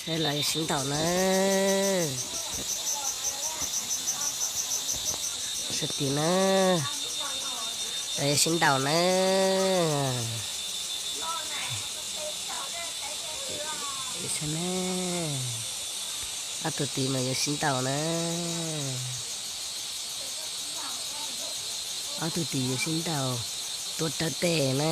Los yuav sib ntaus na. Sawv tim na, los yuav sib ntaus na. Ob tug tim mas yuav sib ntaus na. Ob tug tim yuav sib ntaus tuav rawv tes na.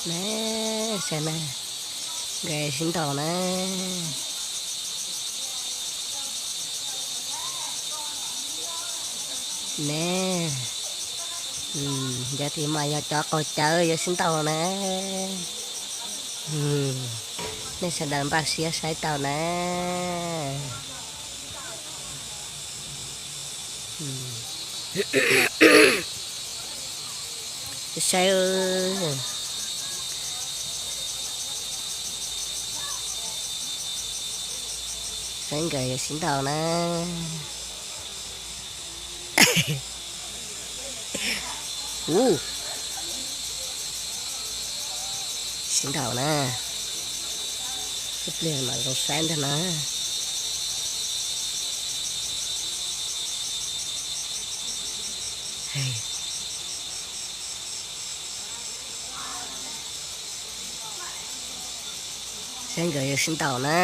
Na, saib na, nkawd sib ntaus na. Ne, ncov tim mas yog cov qaug cawv yuav sib ntaus na. Nej sawv daws npaj siab saib tau na. Saib, saib nkawd yuav sib ntaus na. Ub, sib ntaus na. Ib pliag mam zoo saib ntag na. Saib nkawd yuav sib ntaus na.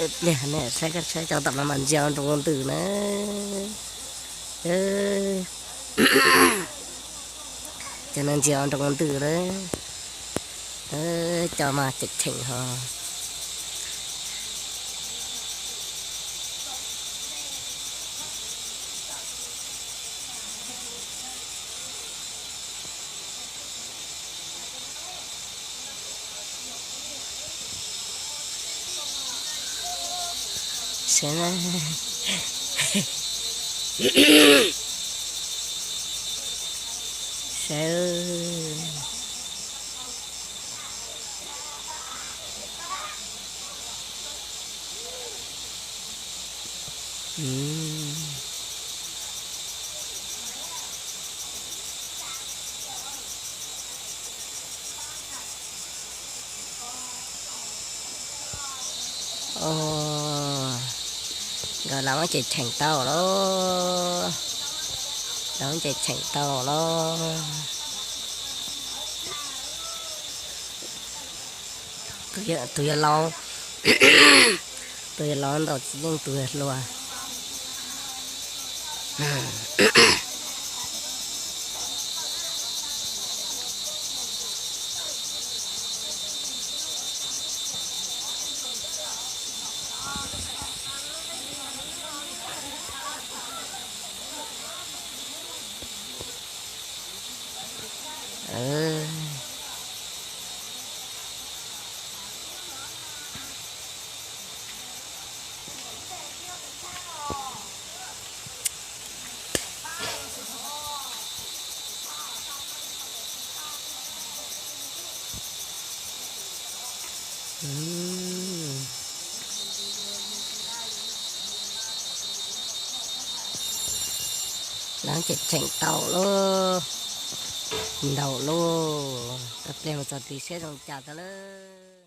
Ib pliag saib, saib cov tom no mas ntsia nroo ntws na. Cov no ntsia nroo ntws na. Cov mas cheem cheem ho. Saib, saib. Nkawd los ces cheem tau lawm. Los ces cheem tau lawm. Tus yawg laus, tus yawg laus ntaus tsis yeej tus yawg hluas. Lawv ces cheem tau lawm, ntaus lawm. Ib pliag mus txog tid seb zoo cas tau lawm.